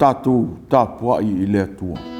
Tatou tapuai i le Atua.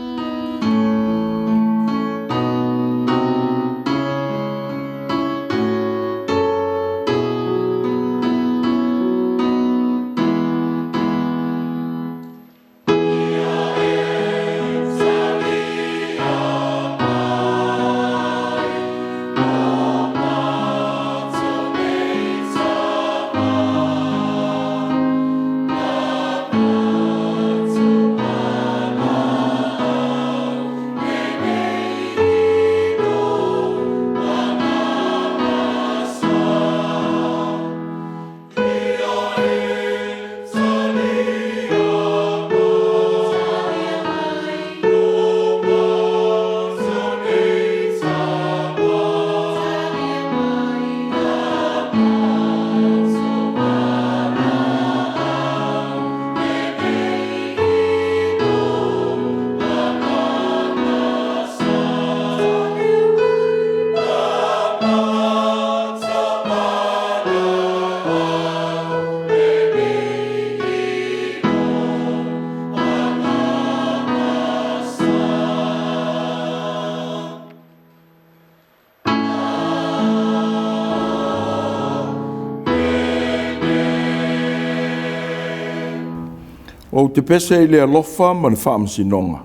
Ou te pese i le alofa ma le faamasinoga,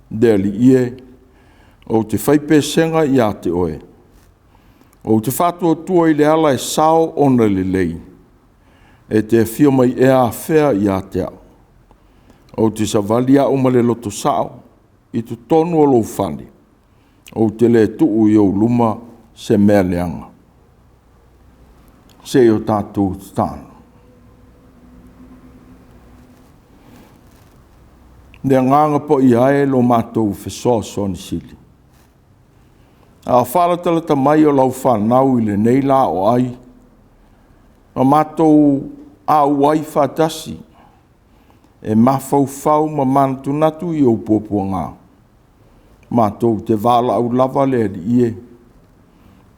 le Alii e, ou te fai pesega ia te Oe. Ou te faatuatua i le ala e sao ona lelei, e te afio mai ea afea ia te au. Ou te savali au ma le loto sao i totonu o lou fale, ou te le tuu i ou luma se mea leaga. Se i o tatou tatalo. Le Agaga Paia e lo matou fesoasoani sili, a o faalatalata mai o lau fanau i lenei la o ai, ma matou auai faatasi e mafaufau ma manatunatu i ou puapuaga, matou te valaau lava le Alii e,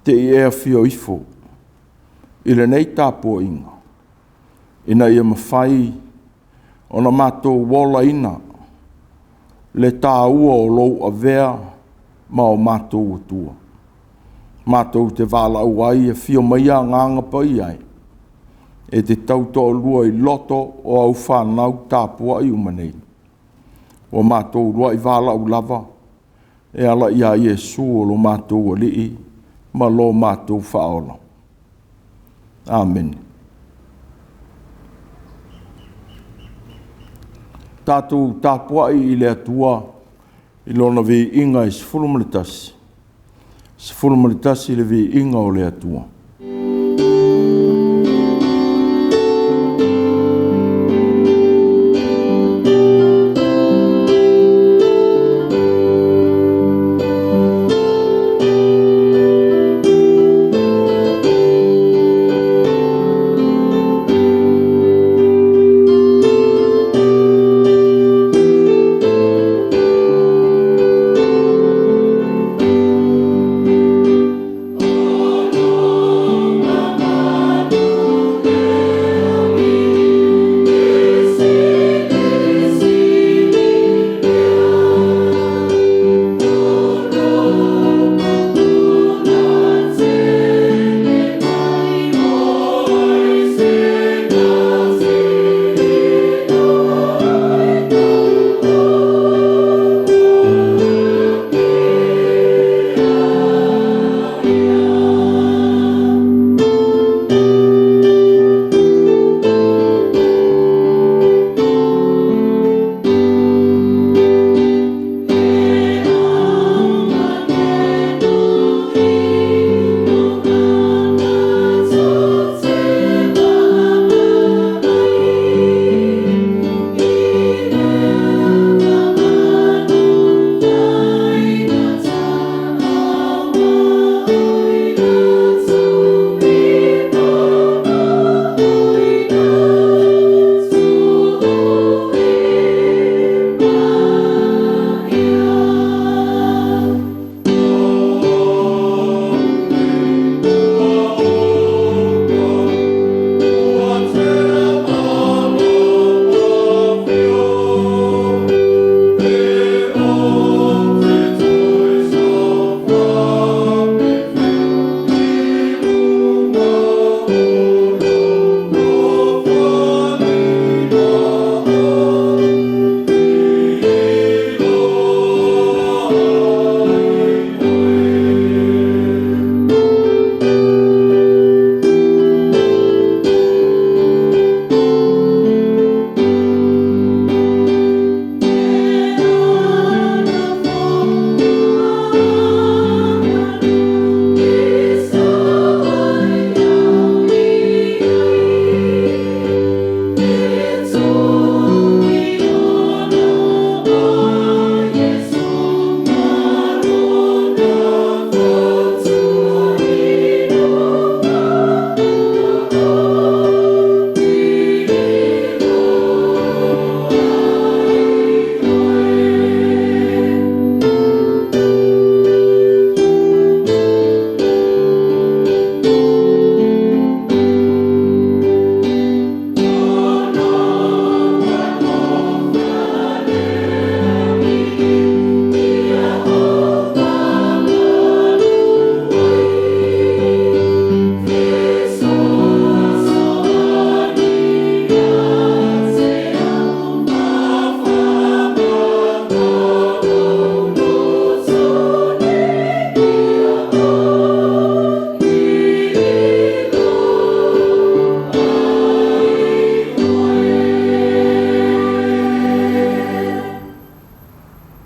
te i e afio ifo i lenei tapuaiga, ina ia mafai ona matou olaina le taua o lou avea ma o matou Atua. Matou te valaau ai, afio maia Agaga Paia e, e te tautoalua i loto o au fanau tapuai uma nei, ua matou uluai valaau lava e ala ia Iesu o lo matou Alii ma lo matou Faaola. Amene. Tatou tapuai i le Atua i Lona viiga e 11, 11 le viiga o le Atua.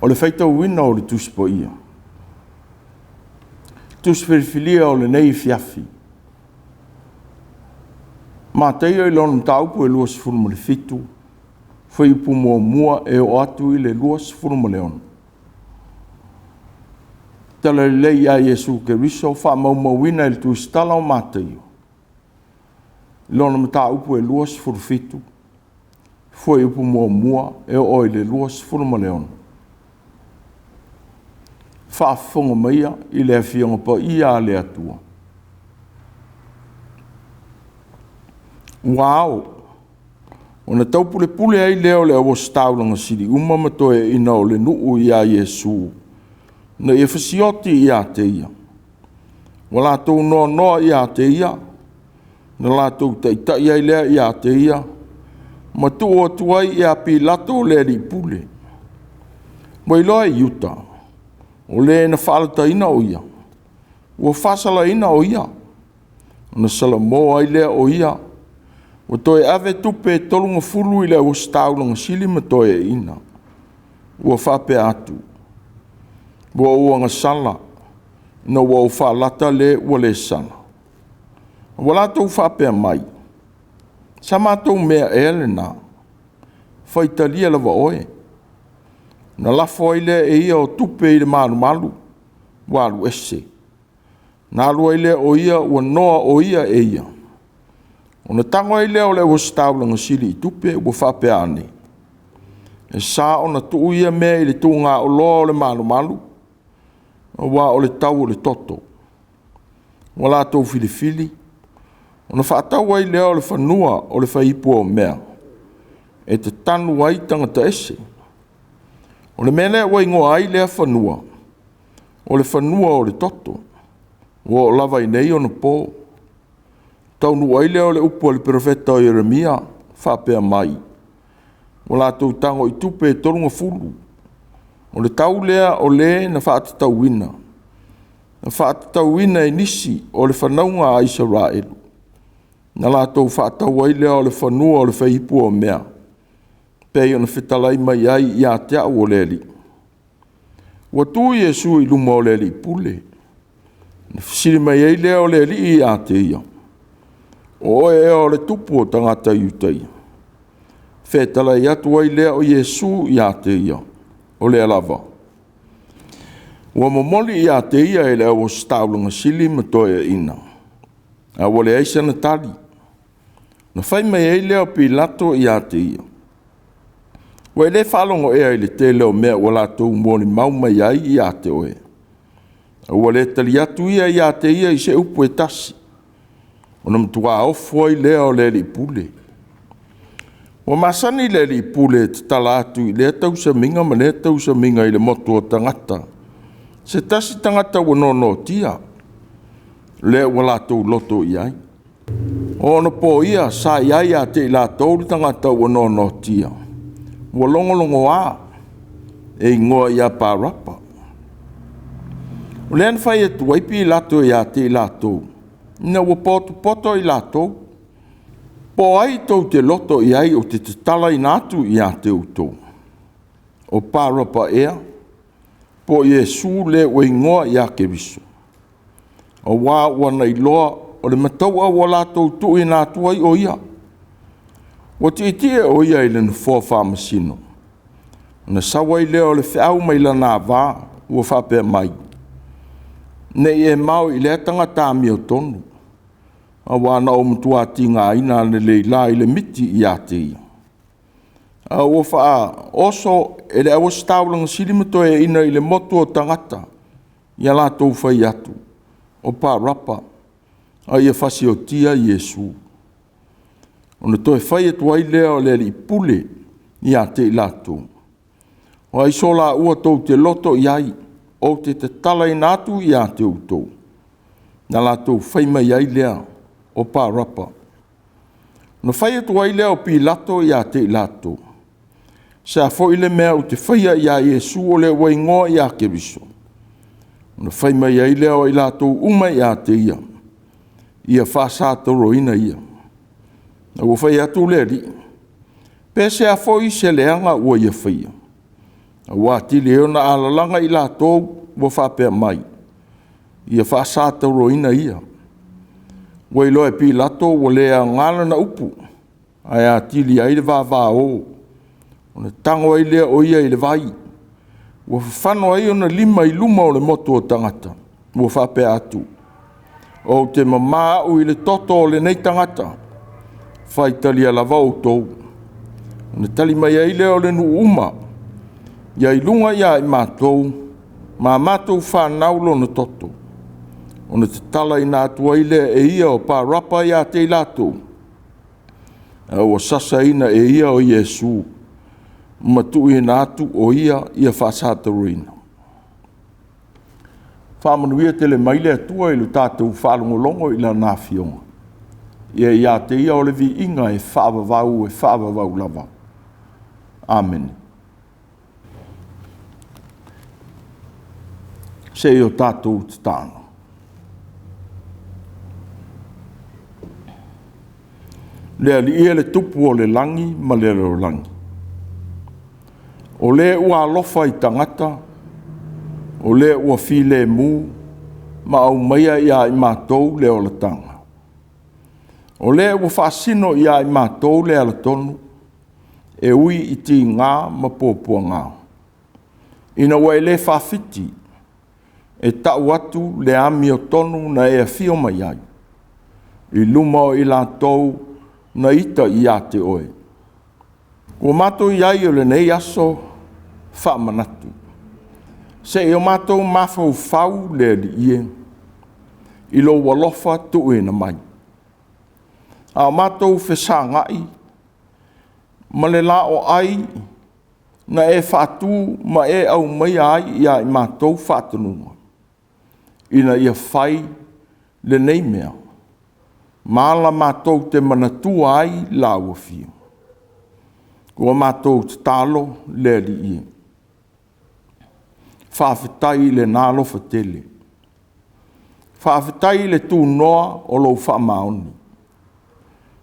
o le faitauina o le Tusi Paia. Tusi filifilia o lenei afiafi. Mataio i lona mataupu e 27, fuaiupu 1 e oo atu i le 26. Tala Lelei ia Iesu Keriso faamaumauina i le Tusitala o Mataio, lona mataupu e 27, fuaiupu 1 e oo i le 26. Faafofoga maia i le Afioga Paia a le Atua. Ua ao ona taupulepule ai lea o le auositaulaga sili uma ma toeaiina o le nuu ia Iesu, ina ia fasioti ia te ia. Ua latou noanoa ia te ia, na latou taitai ai lea ia te ia, ma tuu atu ai ia Pilato le alii pule. Ua iloa e Iuta, o le na faalataina o ia, ua faasalaina o ia, ona salamo ai lea o ia, ua toe ave tupe e 30 i le auositaulaga sili ma toeaiina. Ua faapea atu, ua ou agasala ina ua ou faalata le ua le sala. Ua latou faapea mai, sa matou mea ea lena, faitalia lava oe. Na lafo ai lea e ia o tupe i le malumalu, ua alu ese. Na alu ai lea o ia ua noa o ia e ia. Ona tago ai lea o le auositaulaga sili i tupe ua faapea ane, e sa ona tuu ia mea i le tuugaoloa o le malumalu, aua o le tau o le toto. Ua latou filifili, ona faatau ai lea o le fanua o le faiipuomea, e tatanu ai tagata ese. O le mea lea ua igoa ai lea fanua, o le fanua o le toto, ua oo lava i nei ona po. Taunuu ai lea o le upu a le perofeta o Ieremia, faapea mai, ua latou tago i tupe e 30, o le tau lea o le na faatatauina, na faatatauina e nisi o le fanauga a Isaraelu, na latou faatau ai lea o le fanua o le faiipuomea, pei ona fetalai mai ai ia te au o le Alii. Ua tu Iesu i luma o le alii pule, na fesili mai ai lea o le alii ia te ia, o oe ea o le tupu o tagata Iutaia? Fetalai atu ai lea o Iesu ia te ia, o lea lava. Ua momoli ia te ia e le auositaulaga sili ma toeaiina, a ua leai sana tali. Na fai mai ai lea o Pilato ia te ia, ua e le faalogo ea i le tele o mea ua latou molimau mai ai ia te oe? A ua le tali atu ia ia te ia i se upu e tasi, ona matua ofo ai lea o le alii pule. Ua masani le alii pule e tatala atu i lea tausamiga ma lea tausamiga i le motu o tagata, se tasi tagata ua noanoatia, lea ua latou loto i ai. O onapo ia sa i ai ia te i latou le tagata ua noanoatia, ua logologoa e igoa ia Parapa. O lea na fai atu ai Pilato ia te i latou, ina ua potopoto i latou, po o ai tou te loto i ai ou te tatalaina atu ia te outou? O Parapa ea, po o Iesu le ua igoa ia Keriso? Aua ua na iloa o le matau'a ua latou tuuina atu ai o ia. Ua tietie o ia i le nofoa faamasino, ona sau ai lea o le feau mai lana ava ua faapea mai, ne i e mao i lea tagata amiotonu, aua na ou matua tigaina analeila la i le miti ia te ia. A ua faaoso e le auositaulaga sili ma toeaiina i le motu o tagata ia latou fai atu, o Parapa, a ia fasiotia Iesu. Ona toe fai atu ai lea o le alii pule ia te i latou, o ai so laua tou te loto i ai, ou te tatalaina atu ia te outou? Na latou fai mai ai lea, o Parapa. Na fai atu ai lea o Pilato ia te i latou, se a foi le mea ou te faia ia Iesu o le ua igoa ia Keriso? Ona fai mai ai lea o i latou uma ia te ia, ia faasatoloina ia. A ua fai atu le alii, pe sea foi se leaga ua ia faia? Ua atili ai ona alalaga i latou ua faapea mai, ia faasatauaina ia. Ua iloa e Pilato ua le aoga lana upu, ae atili ai le vavao, ona tago ai lea o ia i le vai, ua fafano ai ona lima i luma o le motu o tagata, ua faapea atu, Ou te mama au i le toto o lenei tagata, faitalia lava outou. Ona tali mai ai lea o le nuu uma, ia i luga ia i matou ma a matou fanau lona toto. Ona tatalaina atu ai lea e ia o Parapa ia te i latou, a ua sasaina e ia o Iesu ma tuuina atu o ia ia faasatauaina. Faamanuia tele mai le Atua i lo tatou faalogologo i Lana Afioga. Ia ia te Ia o le viiga e faavavau e faavavau lava. Amene. Se i o tatou tatalo. Le Alii e le Tupu o le lagi ma le lalolagi, o le ua alofa i tagata, o le ua filemu ma aumaia ia i matou le olataga, o le ua faasino ia i matou le alatonu e ui i tiga ma puapuaga, ina ua e le faafiti e tau atu le amiotonu na e afio mai ai i luma o i latou na ita ia te oe. Ua matou i ai o lenei aso faamanatu, se i o matou mafaufau le Alii e i lou alofa tuuina mai, a o matou fesagai ma le laoai na e faatu ma e aumaia ai ia i matou faatonuga, ina ia fai lenei mea, ma ala matou te manatua ai lau afio. Ua matou tatalo le Alii e. Faafetai i lena alofa tele. Faafetai i le tunoa o lou faamaoni,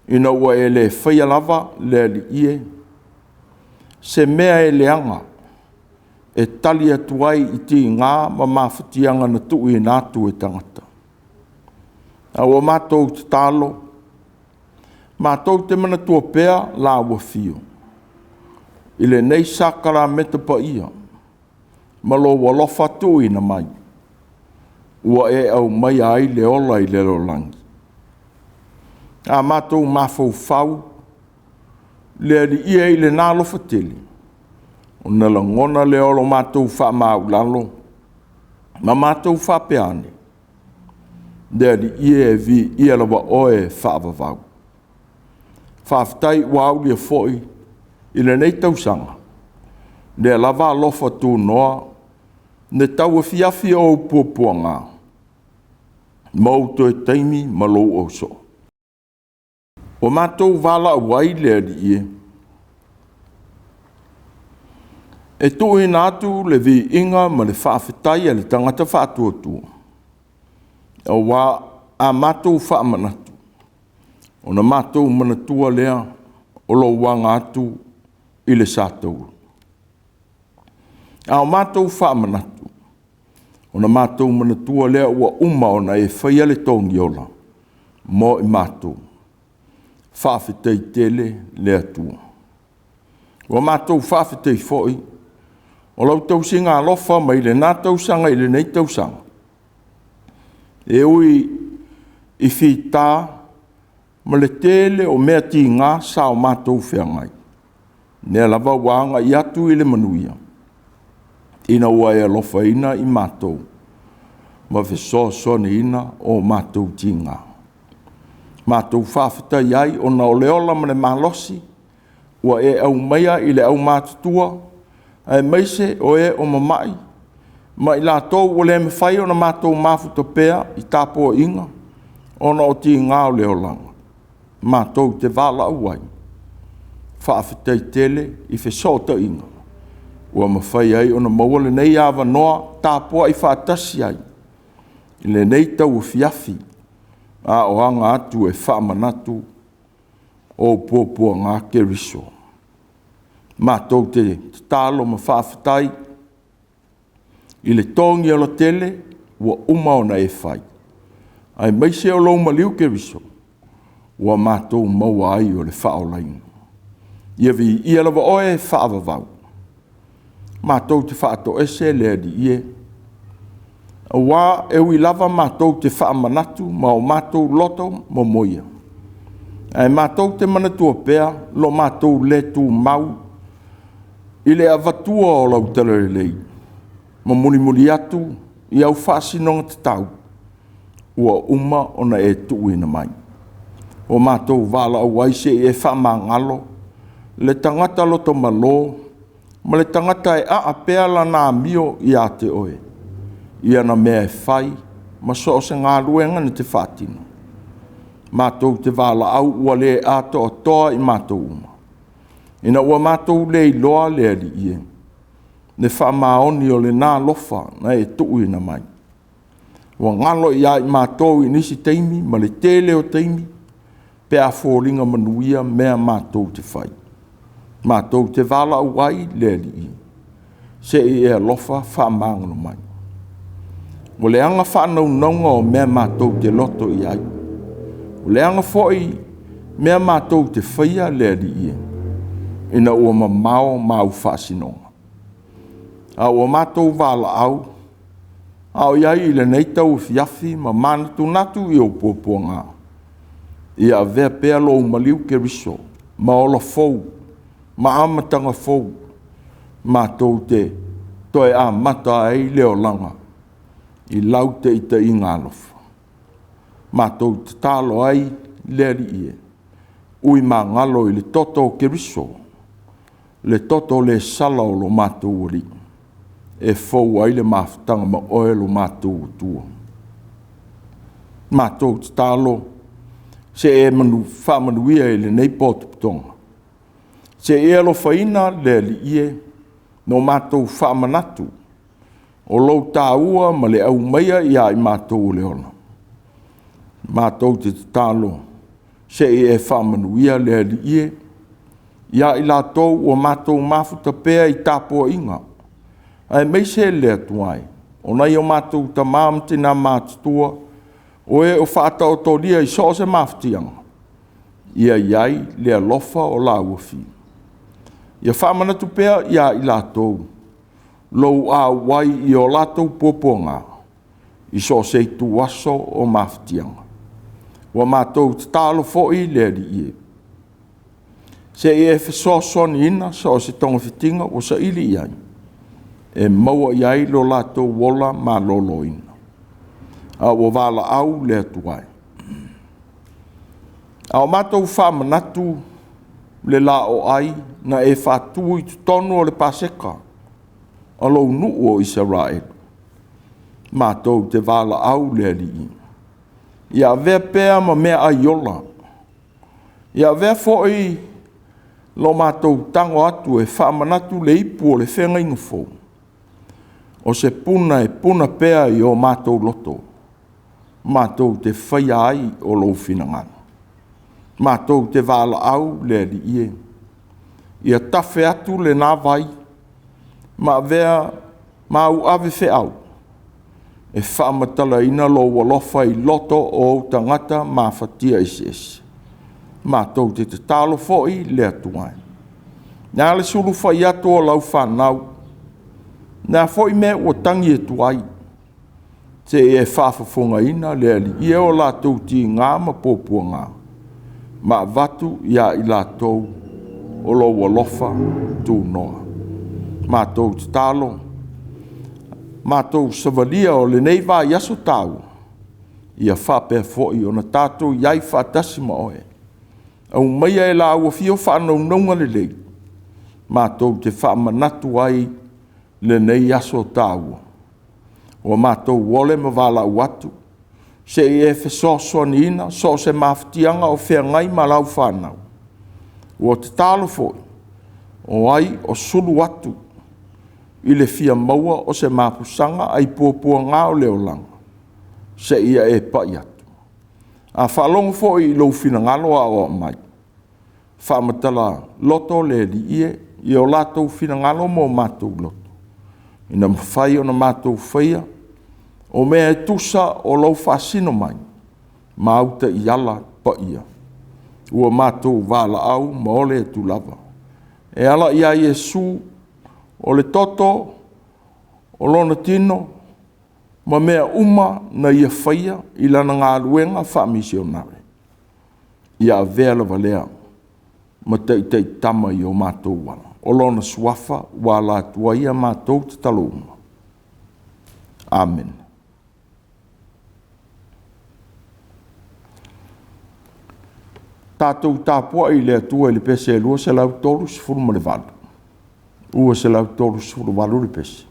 ina ua e le faia lava le Alii e se mea e leaga e tali atu ai i tiga ma mafatiaga na tuuina atu e tagata. A ua matou tatalo, matou te manatua pea lau afio i lenei sakalameta paia ma lou alofa tuuina mai, ua e aumaia ai le ola i le lalolagi. A matou mafaufau le Alii e i lena alofa tele, ona lagona lea o lo matou faamaualalo ma matou faapea ane, Le Alii e, viia lava Oe faavavau. Faafetai ua aulia foi i lenei tausaga lea lava alofa tunoa i le tauafiafi o ou puapuaga ma ou toe taimi ma lou ausoo. Ua matou valaau ai le Alii e, e tuuina atu le viiga ma le faafetai a le tagata faatuatua, aua a matou faamanatu, ona matou manatua lea o lou aga atu i le satauro. A o matou faamanatu, ona matou manatua lea ua uma ona e faia le togiola mo i matou. Faafetai tele le Atua. Ua matou faafetai foi o lau tausiga alofa mai lena tausaga i lenei tausaga, e ui i fita ma le tele o mea tiga sa o matou feagai, lea lava ua agai atu i le manuia, ina ua e alofaina i matou ma fesoasoaniina o matou tiga. Matou faafetai ai ona o le ola ma le malosi ua e aumaia i le aumatutua aemaise o e o mamai ma i latou ua le mafai ona matou mafuta pea i tapuaiga ona o tiga o le olaga, matou te valaau ai, faafetai tele i fesootaiga ua mafai ai ona maua lenei avanoa tapuai faatasi ai i lenei tauafiafi a o aga atu e faamanatu o puapuaga Keriso. Matou te tatalo ma faafetai i le togiolatele ua uma ona e fai, aemaise o lou maliu Keriso ua matou maua ai o le faaolaina. Ia viia lava Oe e faavavau. Matou te faatoese le Alii e, aua e ui lava matou te faamanatu ma o matou loto momoia, ae matou te manatua pea lo matou le tumau i le avatua o lau Talalelei ma mulimuli atu i au faasinoga tatau ua uma ona e tuuina mai. Ua matou valaau ai seia e faamagalo le tagata loto malo ma le tagata e aa pea lana amio ia te oe i ana mea e fai ma so o se galuega na te faatino. Matou te valaau ua le atoatoa i matou uma, ina ua matou le iloa le Alii e, le faamaoni o lena alofa na e tuuina mai. Ua galo ia i matou i nisi taimi ma le tele o taimi pe a foliga manuia mea matou te fai. Matou te valaau ai le Alii, se i e alofa faamagalo mai. Ua leaga faanaunauga o mea matou te loto i ai, ua leaga foi mea matou te faia le Alii e, ina ua mamao ma au faasinoga. A ua matou valaau, a o i ai i lenei tauafiafi ma manatunatu i ou puapuaga, ia avea pea lou maliu Keriso ma ola fou ma amataga fou matou te toe amata ai le olaga i lau taitaiga alofa. Matou tatalo ai le Alii e, ui magalo i le toto o Keriso, le toto le sala o lo matou Alii, e fou ai le mafutaga ma oe lo matou Atua. Matou tatalo se i e faamanuia i lenei potopotoga, se i e alofaina le Alii e ma o matou faamanatu o lou taua ma le aumaia ia i matou o le ola. Matou te tatalo se i e faamanuia le Alii e ia i latou ua matou mafuta pea i tapuaiga, aemaise le Atua e, o nai o matou tama ma tina matutua, o e o faataotolia i so o se mafatiaga, ia i ai le alofa o laua Afio. Ia faamanatu pea ia i latou lou auai i o latou puapuaga i so o se ituaso o mafatiaga. Ua matou tatalo foi le Alii e, se i e fesoasoaniina so o se togafitiga ua saili i ai, e maua i ai lo latou ola maloloina. A ua valaau le Atua e. A o matou faamanatu le laoai na e faatu i totonu o le Paseka a lou nuu o Isaraelu, matou te valaau le Alii, ia avea pea ma meaai ola, ia avea foi lo matou tago atu e faamanatu le ipu o le feagaiga fou, o se puna e puna pea i o matou loto, matou te faia ai o lou finagalo. Matou te valaau le Alii e, ia tafe atu lena vai ma avea ma au ave feau e faamatalaina lou alofa i loto o ou tagata mafatia eseese. Matou te tatalo foi le Atua e. O le a le sulufai atu o lau fanau? O le a foi mea ua tagi atu ai? Se i e faafofogaina le Alii e o latou tiga ma puapuaga, ma avatu ia i latou o lou alofa tunoa. Matou tatalo, matou savalia o lenei vaiaso taua, ia faapea foi ona tatou i ai faatasi ma oe. Aumaia e laua afio faanaunauga lelei, matou te faamanatu ai lenei aso taua. Ua matou ole ma valaau atu, se i e fesoasoaniina so o se mafatiaga o feagai ma lau fanau. Ua tatalo foi, o ai o sulu atu i le fia maua o se mapusaga ai puapuaga o le olaga, seia e pai atu. A faalogo foi i lou finagalo o aoao mai, faamatala loto le Alii e i o latou finagalo ma o matou loto, ina mafai ona matou faia o mea e tusa o lou faasino mai ma au taiala paia ua matou valaau ma ole atu lava e ala ia Iesu o le toto o lona tino ma mea uma na ia faia i lana galuega faamisionare, ia avea lava lea ma taitaitama i o matou ala. O lona suafa ua ala atu ai a matou tatalo uma. Amene. Tatou tapuai i le Atua i le pese 238, 238 le pese.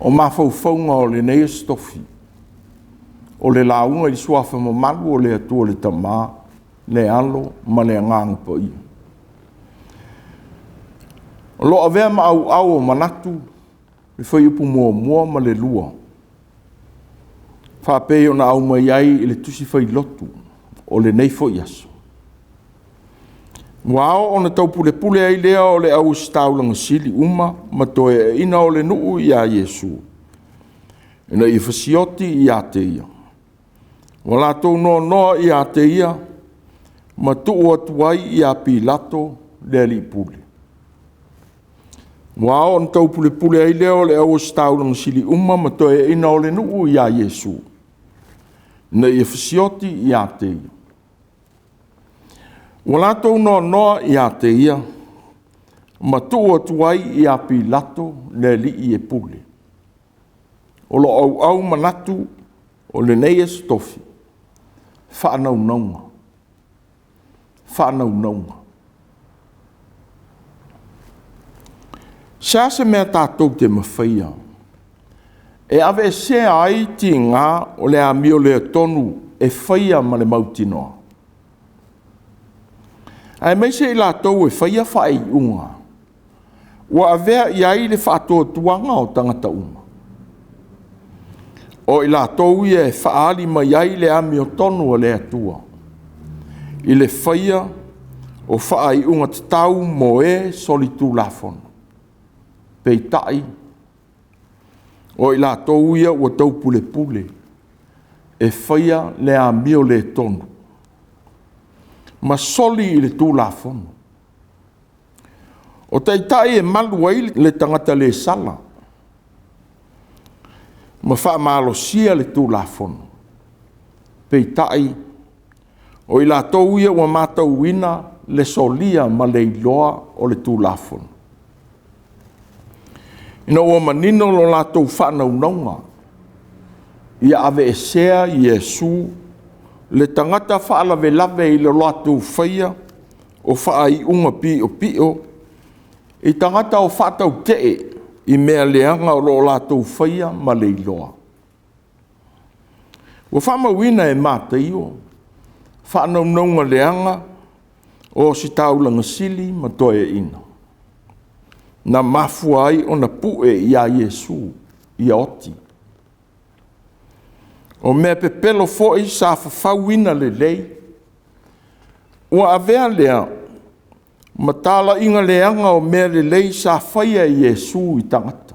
O mafaufauga o lenei Aso Tofi, o le lauga i le Suafa mamalu o le Atua le Tama, le Alo ma le Agaga Paia. O lo o avea ma auau o manatu le fuaiupu 1 ma le 2, faapei ona aumai ai i le Tusi Fai Lotu o lenei foi aso. Ua ao ona taupulepule ai lea o le Auositaulaga sili uma ma toeaiina o le nuu ia Iesu, ina ia fasioti ia te ia. Ua latou noanoa ia te ia ma tuu atu ai ia Pilato le alii pule. Ua ao ona taupulepule ai lea o le Auositaulaga sili uma ma toeaiina o le nuu ia Iesu, ina ia fasioti ia te ia. Ua latou noanoa ia te ia ma tuu atu ai ia Pilato le alii e pule. O lo o auau manatu o lenei Aso Tofi, faanaunauga, faanaunauga. Se a se mea tatou te mafaia e aveesea ai tiga o le amioleotonu e faia ma le mautinoa, aemaise i latou e faia faaiuga ua avea i ai le faatuatuaga o tagata uma? O i latou ia e faaali mai ai le amiotonu a le Atua i le faia o faaiuga tatau mo e solitulafono. Peitai, o i latou ia ua taupulepule e faia le amio le tonu ma soli le Tulafono. O taitai e malu ai le tagata le sala ma faamalosia le Tulafono. Peitai, o i latou ia ua matauina le solia ma le iloa o le Tulafono. Ina ua manino lo latou faanaunauga ia aveesea Iesu le tagata faalavelave i lo latou faia o faaiuga piopio i tagata o faatautee i mea leaga o lo o latou faia ma le iloa. Ua faamauina e Mataio faanaunauga leaga o Ositaulaga sili ma Toeaina, na mafua ai ona pue ia Iesu ia oti. O mea pepelo foi sa fafauina lelei, ua avea lea ma talaiga leaga o mea lelei sa faia e Iesu i tagata,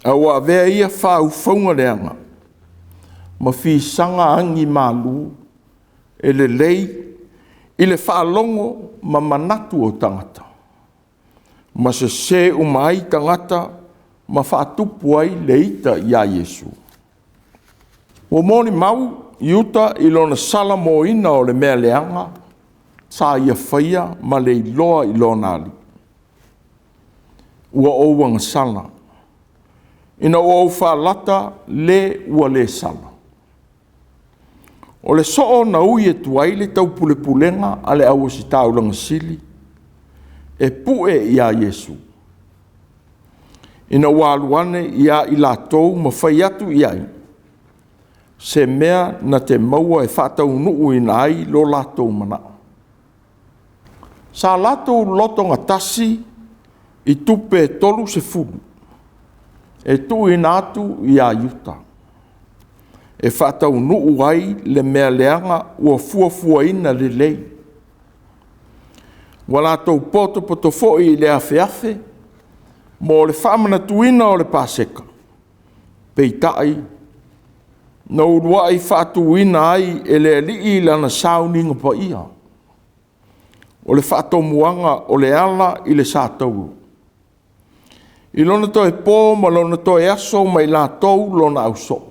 a ua avea ia faufauga leaga ma fisaga agi malu e lelei i le faalogo ma manatu o tagata, ma sese uma ai tagata ma faatupu ai le ita ia Iesu. Ua molimau Iuta i lona salamoaina o le mea leaga sa ia faia ma le iloa i lona alii. Ua ou agasala ina ua ou faalata le ua le sala. O le soo na ui atu ai le taupulepulega a le Auositaulaga sili e pue ia Iesu, ina ua alu ane ia i latou ma fai atu i ai se mea na te maua e faataunuuina ai lo latou manao. Sa latou lotogatasi i tupe e 30 e tuuina atu ia Iuta e faataunuu ai le mea leaga ua fuafuaina lelei. Ua latou potopoto foi i le afeafe mo le faamanatuina o le Paseka, peitai na uluai faatuina ai e le Alii lana sauniga paia, o le faatomuaga o le ala i le satauro, i lona toe po ma lona toe aso ma i latou lona ausoo.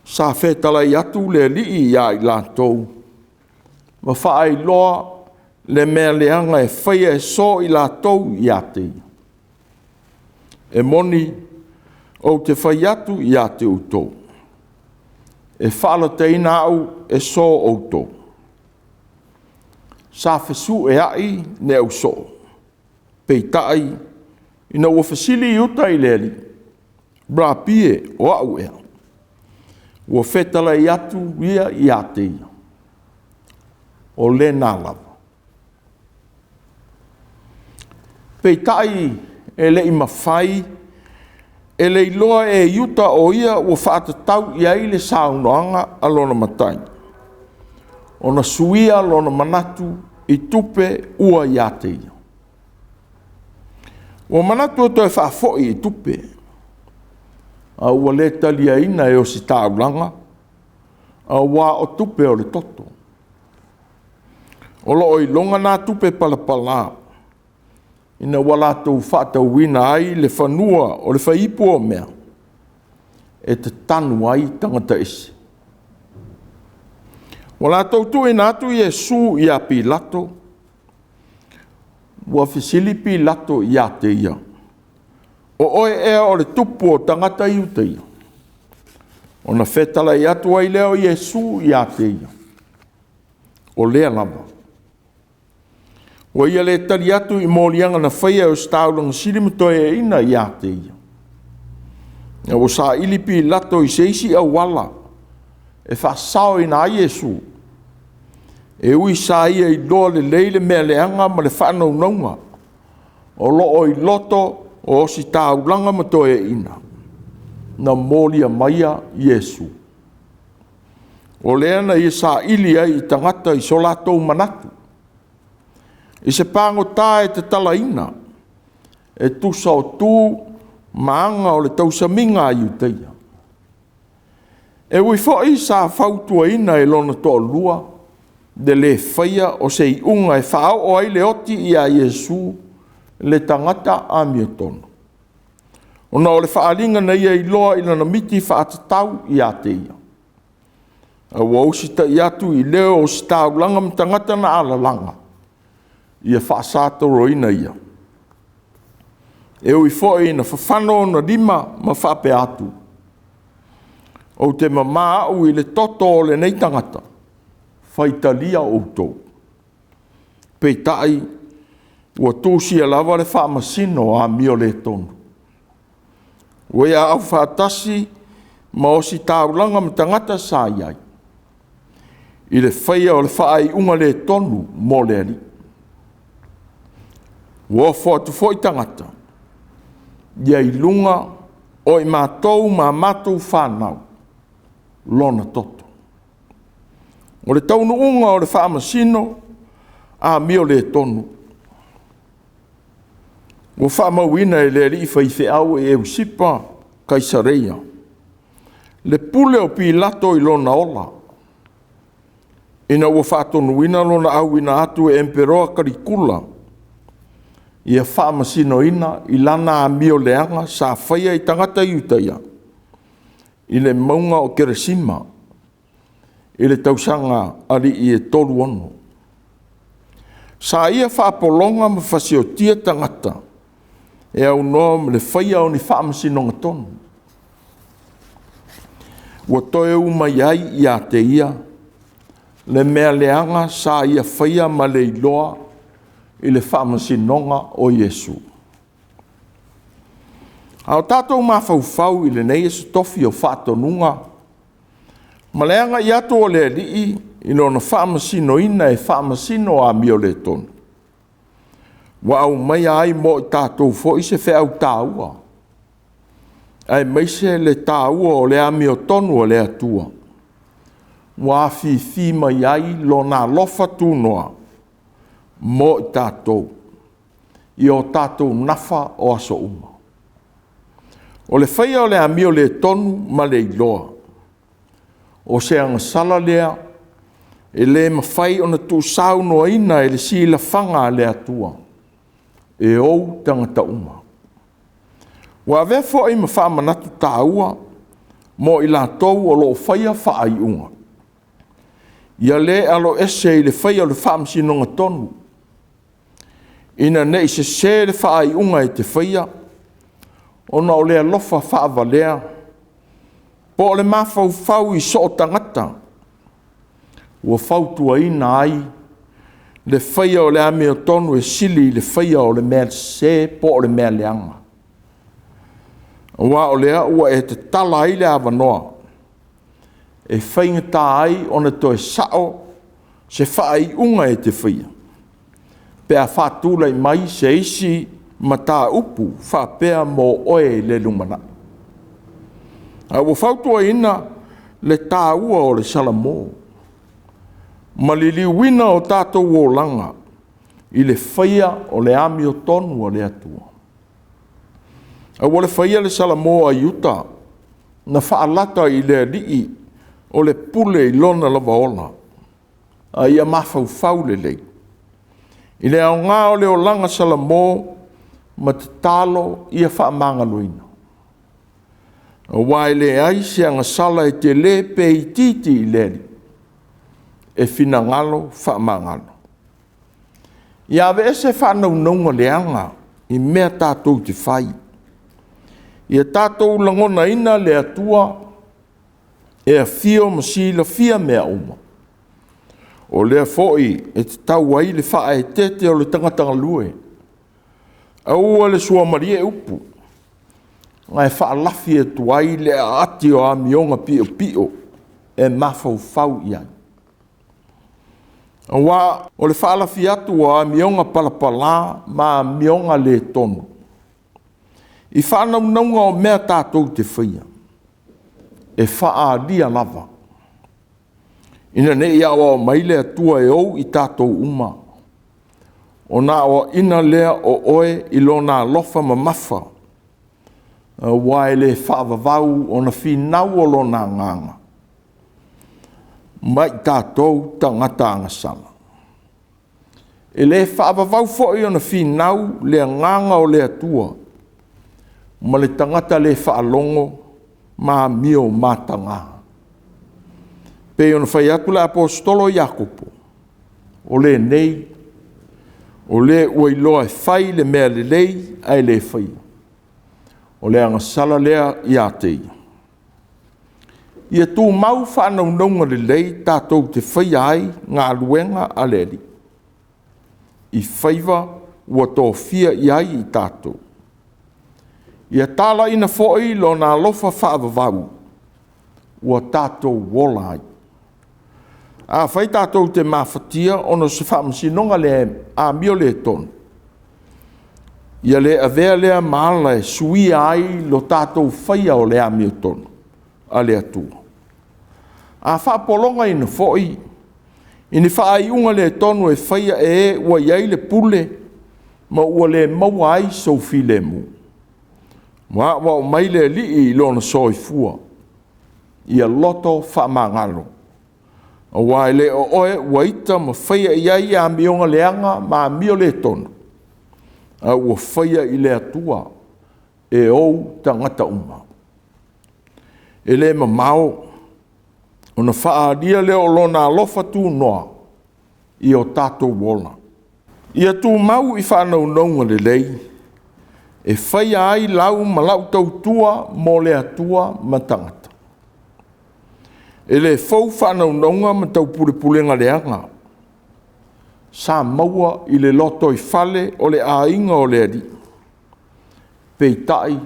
Sa fetalai atu le Alii ia i latou ma faailoa le mea leaga e faia e so i latou ia te ia. E moni, ou te fai atu ia te outou, e faalataina au e so outou. Sa fesueai le ausoo, peitai ina ua fesili Iuta i le Alii, Rapi e, o au ea? Ua fetalai atu ia ia te ia, o lena lava. Peitai e le i mafai e le iloa e Iuta o ia ua faatatau i ai le saunoaga a lona matai, ona suia lona manatu i tupe ua ia te ia. Ua manatu e toe faafoi i tupe, a ua le taliaina e ositaulaga, aua o tupe o le toto. O lo o iloga na tupe palapala ina ua latou faatauina ai le fanua o le faiipu o mea e tatanu ai tagata ese. Ua latou tuuina atu Iesu ia Pilato, ua fesili Pilato ia te ia, “O oe ea o le tupu o tagata Iutaia?” Ona fetalai atu ai lea o Iesu ia te ia, “O lea lava.” Ua ia le tali atu i moliaga na faia e Ositaulaga sili ma toeaiina ia te ia. Ina ua saili Pilato i se isi auala e faasaoina ai Iesu, e ui sa ia iloa lelei le mea leaga ma le faanaunauga o lo o i loto o ositaulaga ma toeaiina na molia maia Iesu. O lea na ia saili ai i tagata i so latou manatu, i se pagota e tatalaina, e tusa o tu ma aga o le tausamiga a Iutaia. E ui foi sa fautuaina e lona toalua le lē faia o se iuga e faaoo ai le oti ia Iesu le tagata amiotonu, ona o le faaaliga na ia iloa i lana miti faatatau ia te ia, a ua usitai atu i leo o ositaulaga ma tagata na alalaga, ia faasatoloina ia. E ui foi ina fafano ona lima ma faapea atu, “Ou te mama au i le toto o lenei tagata, faitalia outou.” Peitai, ua tusia lava le faamasino o amio le tonu. Ua ia aufaatasi ma ositaulaga ma tagata sa i ai i le faia o le faaiuga le tonu mo le Alii. Ua ofo atu foi tagata ia i luga o i matou ma a matou fanau lona toto. O le taunuuga o le faamasino amio le tonu ua faamauina e le alii faifeau Eusipa Kaisareia le pule o Pilato i lona ola, ina ua faatonuina lona auina atu e Emperoa Kalikula ia faamasinoina i lana amio leaga sa faia i tagata Iutaia i le mauga o Keresima i le tausaga alii e 36. Sa ia faapologa ma fasiotia tagata e aunoa ma le faia o ni faamasinoga tonu. Ua toe u mai ai ia te ia le mea leaga sa ia faia ma le iloa i le faamasinoga o Iesu. A o tatou mafaufau i lenei Aso Tofi o faatonuga ma le agai atu o le Alii i lona faamasinoina e faamasino amio le tonu, ua aumaia ai mo i tatou foi se feau taua, aemaise le taua o le amiotonu a le Atua ua afifi mai ai lona alofa tunoa mo i tatou i o tatou nafa o aso uma. O le faia o le amio le tonu ma le iloa, o se agasala lea e le mafai ona tuusaunoaina e le silafaga a le Atua e ou tagata uma. Ua avea foi ma faamanatu taua mo i latou o lo o faia faaiuga, ia le aloese i le faia o le faamasinoga tonu, ina ne i sese le faaiuga e te faia ona o le alofa faavalea po o le mafaufau i soo tagata ua fautuaina ai le faia o le amiotonu e sili i le faia o le mea sese po o le mea leaga, aua o lea ua e tatala ai le avanoa e faigata ai ona toe sao se faaiuga e te faia pe a faatulai mai se isi mataupu faapea mo oe i le lumanai. A ua fautuaina le taua o le Salamo ma liliuina o tatou olaga i le faia o le amiotonu a le Atua. Aua le faia le Salamo a Iuta na faalata i le Alii o le pule i lona lava ola, a ia mafaufau lelei i le aoga o le olaga Salamo ma tatalo ia faamagaloina. Aua e leai se agasala e tele pe itiiti i le Alii e finagalo faamagalo. Ia aveese faanaunauga leaga i mea tatou te fai. Ia tatou lagonaina le Atua e afio ma silafia mea uma. O lea foi e tatau ai le faaeteete o le tagata galue. Aua le suamalie upu, ae faalafi atu ai le aati o amioga piopio e mafaufau i ai. Aua o le faalafi atu o amioga palapala ma amioga le tonu i faanaunauga o mea tatou te faia, e faaalia lava, ina ne i aoao mai le Atua e ou i tatou uma, ona aoaina lea o oe i Lona alofa mamafa, aua e le faavavau ona finau o Lona Agaga ma i tatou tagata agasala. E le faavavau foi ona finau le Agaga o le Atua ma le tagata le faalogo ma amio mataga. E pei ona fai atu le Aposetolo o Iakopo, o lenei, o le ua iloa e fai le mea lelei ae le faia, o le agasala lea ia te ia. Ia tumau faanaunauga lelei tatou te faia ai galuega a le Alii i faiva ua tofia i ai i tatou. Ia talaiina foi Lona alofa faavavau ua tatou ola ai. Afai tatou te mafatia ona o se faamasinoga le amioletonu, ia le avea lea ma ala e suia ai lo tatou faia o le amiotonu a le Atua. A faapologaina foi i ni faaiuga le tonu e faia e e ua i ai le pule ma ua le maua ai sou filemu, ua aoao mai le Alii i lona soifua, ia loto faamagalo, aua e le o oe ua ita ma faia i ai amioga leaga ma amio le tonu, a ua faia i le Atua e ou tagata uma. E le mamao ona faaalia lea o lona alofa tunoa i o tatou ola. Ia tumau i faanaunauga lelei e faia ai lau ma lau tautua mo le Atua ma tagata. E le fou faanaunauga ma taupulepulega leaga sa maua i le lotoifale o le aiga o le Alii, peitai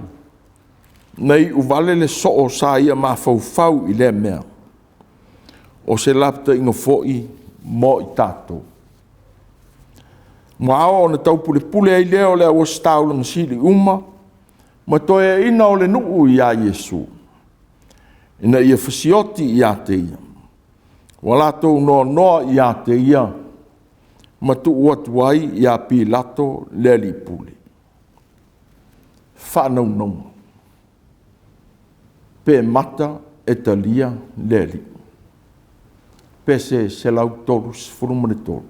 na iuvale le soo sa ia mafaufau i lea mea, o se lapataiga foi mo i tatou. Ua ao ona taupulepule ai lea o le Auositaulaga sili uma ma toeaiina o le nuu ia Iesu, ina ia fasioti ia te ia, ua latou noanoa ia te ia ma tuu atu ai ia Pilato le alii pule. Faanaunauga, pe mata e talia le Alii. Pese 133.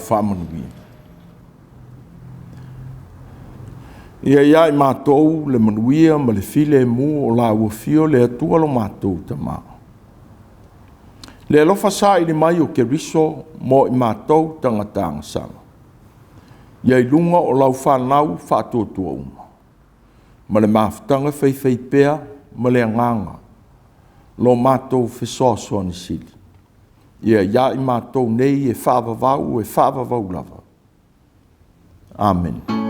faamanuia. Ia ia i matou le manuia ma le filemu o la ua afio le Atua lo matou Tama. Le alofa saili mai o Keriso mo i matou tagata agasala, ia i luga o lau fanau faatuatua uma, ma le mafutaga faifaipea ma le agaga, lo matou fesoasoani sili, ia ia i matou nei e faavavau e faavavau lava. Amene.